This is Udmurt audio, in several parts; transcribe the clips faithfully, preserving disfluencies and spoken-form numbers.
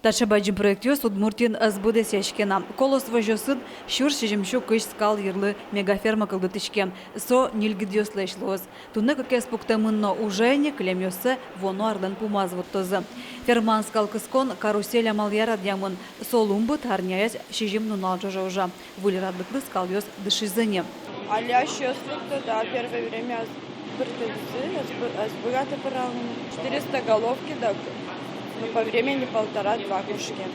Таӵе бадӟым проектъёс Удмуртиын ӧз быдэсъяське на. «Колос» возёсын сюрс сизьымсю кызь скал йырлы мегаферма кылдытӥське. Со ньыльгидъёслэсь луоз. Туннэ кыкез пуктэмын но, ужа ини, кылемъёссэ вуоно арлэн пумаз вуттозы. Фермаын скал кыскон «Карусель» амалъя радъямын. Со лумбыт, арняяз сизьым нунал ӝоже ужа. Выль радлыклы скалъёс дышизы ни. Али асьсэос лыкто, да, первое время ӧз быртылӥзы, ӧз бы-, ӧз быгатэ пыралыны. Четыреста головки, да, ну, по времени полтора-два кошке.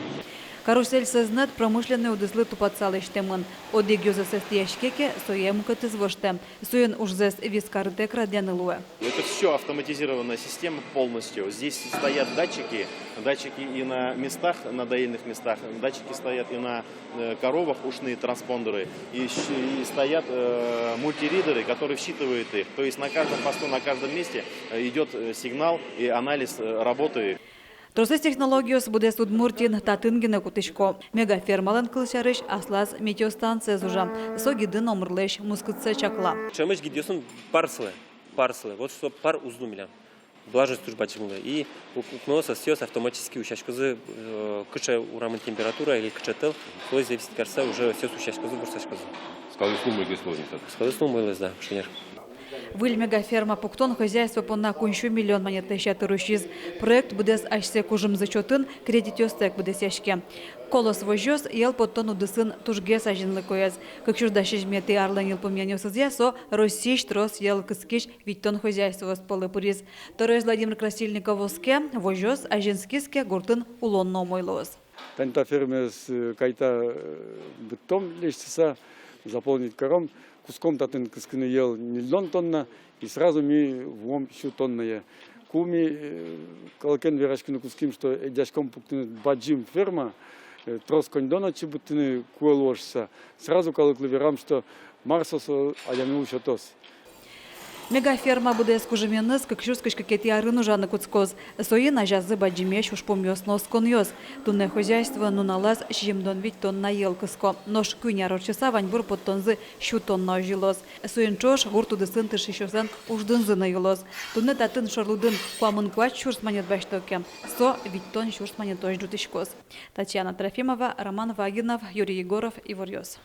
«Карусель» сӧзнэт промышленной удыслы тупатса лэсьтэмын. Одӥг ёзэз эстӥяське ке, сое мукетыз воштэ. Соин ужзэс вискарытэк радъяны луэ. Это всё автоматизированная система полностью. Здесь стоят датчики, датчики и на местах, на доильных местах, датчики стоят и на э, коровах, ушные транспондеры, и щ-, и стоят, э, мультиридеры, которые считывают их. То есть на каждом посту, на каждом месте, э, идёт, э, сигнал и анализ, э, работы. Тросэз технологиос быдэс Удмуртиын татын гинэ кутӥсько. Мегафермалэн, кылсярысь, аслаз метеостанциез ужа. Со гидын омырлэсь мускытсэ чакла. Ӵемысь гидъёсын пар сылэ, пар сылэ. Вот что пар уз лу милям. Влажность туж бадӟым луэ. И ук-, укноос, ӧсъёс автоматически усьтӥськозы, э, кыӵе урамын температура или кыӵе тӧл, солэсь зависеть карыса уже ӧсъёс усьтӥськозы, ворсаськозы. Скалысь луэ умойгес луэ ни татын. Скалысь луэ умой луэ, да, шонер. Выль мегаферма пуктон хозяйство понна куинь сю миллион манетлэсь ятыр усиз. Проект быдэс асьсэ кужымзы чотын кредитъёстэк быдэсъяське. «Колос» возёс йӧл поттон удысын тужгес азинлыкоез. Кык сюрс дас сизьыметӥ арлэн йылпумъянъёсызъя со Россиысь трос йӧл кыскись витьтон хозяйствоос пӧлы пыриз. Тӧроез Владимир Красильников оске: возёс азинскиз ке, гуртын улон но умой луоз. Тани та фермаез, э, кайта, э, быдтом лэсьтыса, заполнить каром, кутском татын кыскыны йӧл ньыльдон тонна, и сразу ми вуом сю тоннае. Ку ми, э, калыкен вераськыны кутским, что эдъяськом пуктыны бадӟым ферма, э, трос коньдон отчы быдтыны кулэ луоз шуыса, сразу калыклы верам, что мар со, со адямилы сётоз. Мегаферма быдэс кужыменыз кык сюрс кызь кыкетӥ арын ужаны кутскоз. Соин азязы бадӟымесь ужпумъёс но осконъёс. Туннэ хозяйство нуналаз сизьымдон вить тонна йӧл кыско. Нош куинь ар ортчыса ваньбур поттонзы сю тонна озьы луоз. Соин ӵош гурт удысын тыршисьёслэн уждунзы но йылоз. Туннэ татын шорлыдын куамын куать сюрс манет басьто ке, со витьтон сюрс манетозь ӝутӥськоз. Татьяна Трофимова, Роман Вагинов, Юрий Егоров, «Иворъёс».